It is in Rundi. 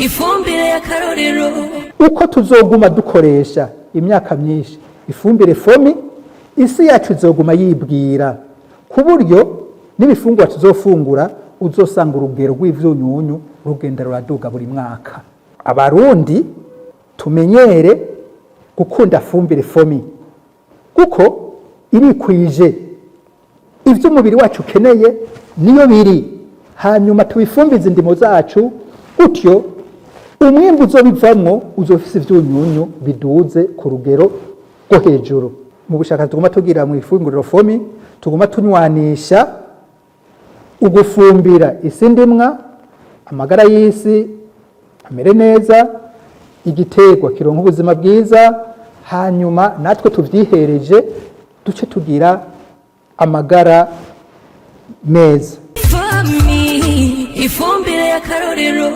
Ifumbire y'akarorero. Uko tuzoguma dukoresha imyaka myinshi ifumbire FOMI, isi yacu izoguma yibwira, ku buryo n'ibifungurwa tuzofungura uzosanga urugero rw'ivyunyunyu rugenda ruraduga buri mwaka. Abarundi tumenyere gukunda fumbire FOMI, kuko irikwije ivyo umubiri wacu ukeneye, niyo biri. Hanyuma tubifumbize indimo zacu, gutyo umwimbu uzobivamwo uzofise ivyunyunyu biduze ku rugero rwo hejuru. Mu bushakashatsi tuguma tugira mu ifunguriro FOMI, tuguma tunywanisha ugufumbira isi ndimwa, amagara y'isi amere neza, igiterwa kironka ubuzima bwiza, hanyuma natwe tuvyihereje duce tugira amagara meza. FOMI, ifumbire y'akarorero.